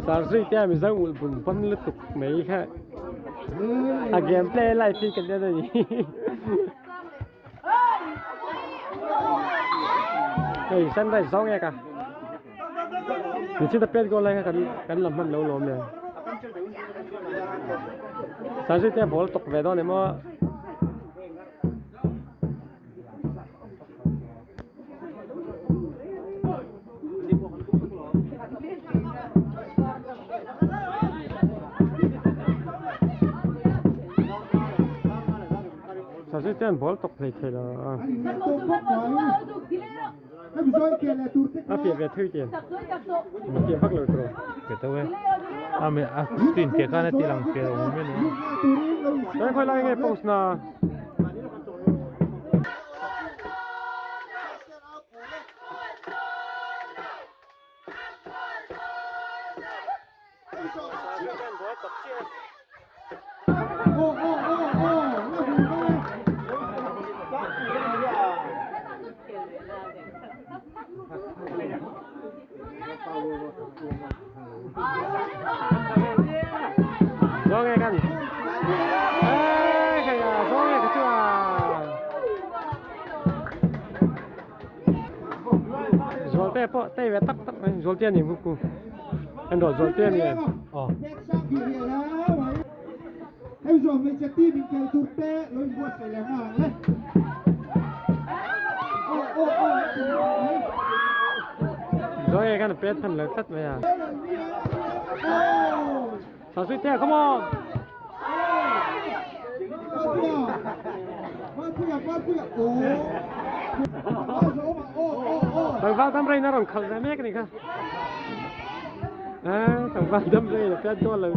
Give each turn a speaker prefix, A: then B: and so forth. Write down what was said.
A: Sarzui te a Mizo ulh bun pawn lutuk mai kha a game play live hi kan en a ni. Hei sunrise zawng ek a nichhin a pet goal lai kha kan kan la hman lo lawm le. Sarzui te a ball tawk ve dawn emaw. Sazu te an ball tawk hlei thei lo a. A fiah ve thui tian. A fiah vak lo tawh.
B: Ke tho e. A me a screen ke khan a ti lang fiah lo mai ni.
A: Chuan khawi lai nge post na. Zawng e kan Ê khay à zawng e ka chu à Zualte pawh tei ve tak tak mai Zualte a ni ku en rawh Zualte a ni e aw. Zawi e khan a pet hman lo tlat mai a. Sasuitea come on. Tlangval dam reina rawn khalh ve mek a ni kha. Tlangval dam reina pet dawn lo.